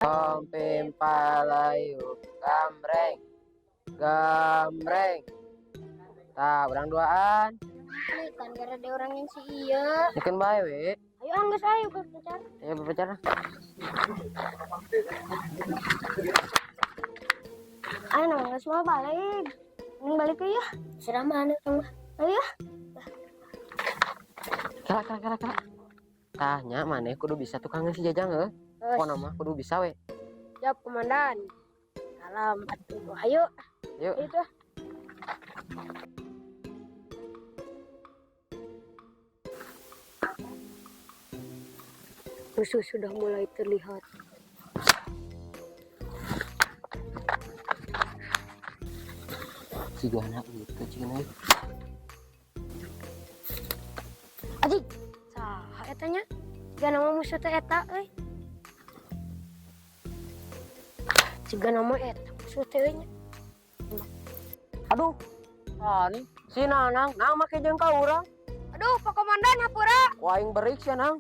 Pim palayu gambreng. Gambreng. Tah, urang duaan. Ini kan gara ada orang yang si iya. Nyekeun bae we. Ayo angges ayo berpacar. Ayo berpacaran. Ayo nang geus mau balik. Mending balik ke ya. Serah mana kamu? Ayo ya. Kala kala kala kala. Tah nya maneh kudu bisa tukangan si Jajang heuh. Pokona mah kudu bisa we. Siap komandan. Salam atuh. Ayo. Yuk. Itu. Musuh sudah mulai terlihat. Cigana itu cigana ieu. Adik, saha eta nya? Jiga nama musuh teh eta euy. Jiga nama eta musuh teh euy nya. Aduh. Ah nih si Nanang, nang make jeung ka urang. Aduh, Pak Komandan hampura. Ku aing berik sia Nang.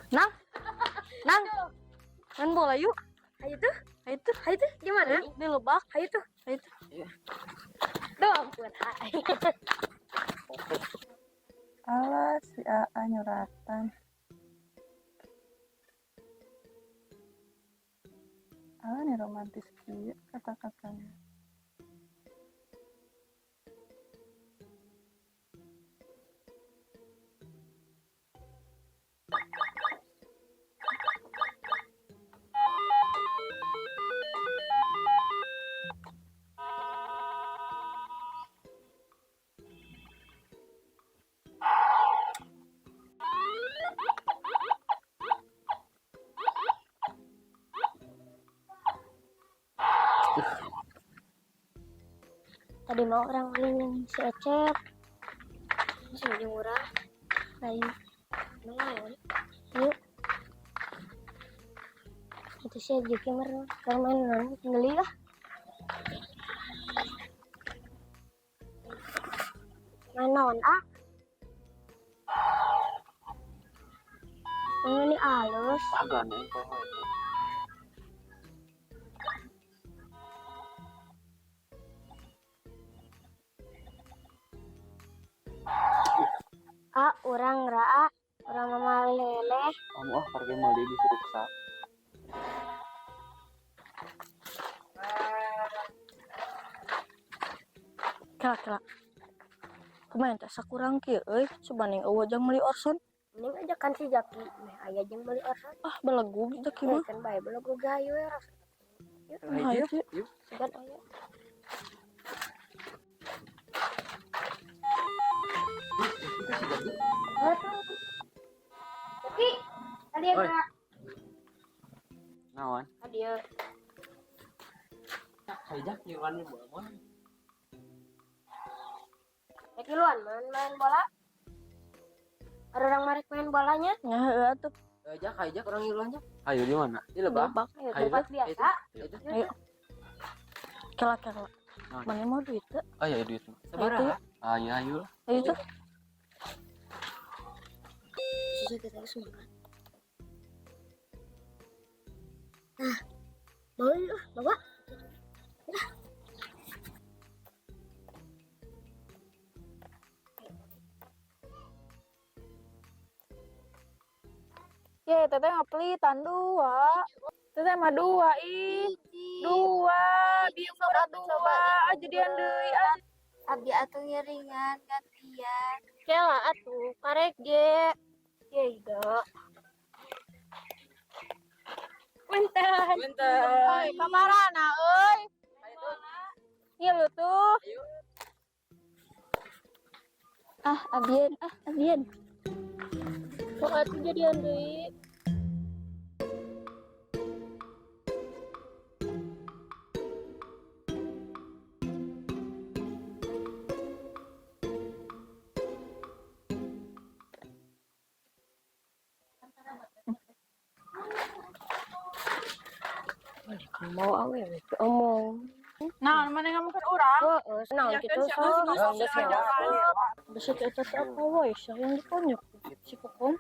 Nang, Nang, main bola yuk. Ayo tuh, Ayo tuh, ayo tuh, di mana? di lebak. Ayo tuh. Ayo tuh. Duh, ampun. Alah, si AA nyuratan. Alah nih romantis kieu kata-katanya. Tadi mau orang lain si Ecep. Si jeung urang. Lain. Naon? Yuk. Itu si Juki mer keur main geli ah. Main naon ah? Main ini alus. Agane poho eta. Ah, urang raa, urang mama leleh. Kamu ah pergi meuli bisa ruksak. Kela kela. Kumaha teh sakurang kieu euy, sebanding eueuh jang meuli Orson. Mending ajakan si Jaki, meh aya jeung meuli Orson. Ah, belegug Jaki mah. Kan bae belegug gayu we Orson. Ayo tuh. Yuk. Sugan aya. Jaki, tadi Oi. ya, Naon? tadi ya. Hayang ngiluan bola mah. Jaki luan main bola. Ada orang marek main bolanya. Nya heueuh atuh. Jak, hayang urang ngiluan jak. Hayu di mana? Di lebak. Lebak. Ayo, Ayo, tempat tuh. biasa. Itu. Ayo. Kela kela. Naon? Mana mau duit teu? Ah ya duit mah. Sabaraha? Ah ya ayo lah. Ayo tuh. Susah kita harus makan. Nah, bawa yuk, bawa. Ye, teteh mah pelitan dua. Teteh mah dua ih. Dua, biung urang dua, ah jadian deui ah. Abi atuh ngiringan gantian. Kela atuh karek ge. Ye ida. Punten. Punten. Euy, kamarana euy? Ngilu tuh. Ah, abien, ah, abien. Kok atuh jadian deui? Mau awewe teu omong. Nah, mana ngamukeun urang? Heeh, naon Yakin kitu sia sok. geus Geus, geus. Bisa teh eta teh apa wae sia yang ditanya si Kokom.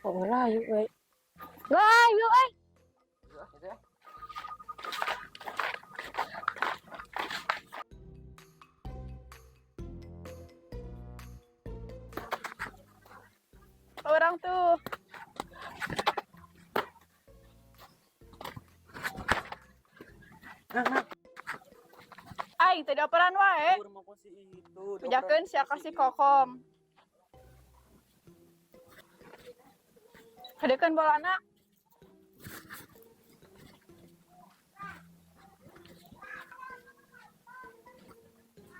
Kok ngelayu we. Gayu euy. Gitu ya. Orang tuh. Aing teh dioperan wae. Bejakeun sia ka si Kokom. Hadekeun bolana.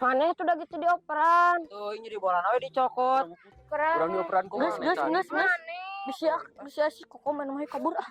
Maneh tuh udah gitu dioperan. Tuh, ini di bola we dicokot. Keren. Urang dioperan kumaha? Geus geus geus geus. Bisa bisa si Kokom anu mah kabur ah.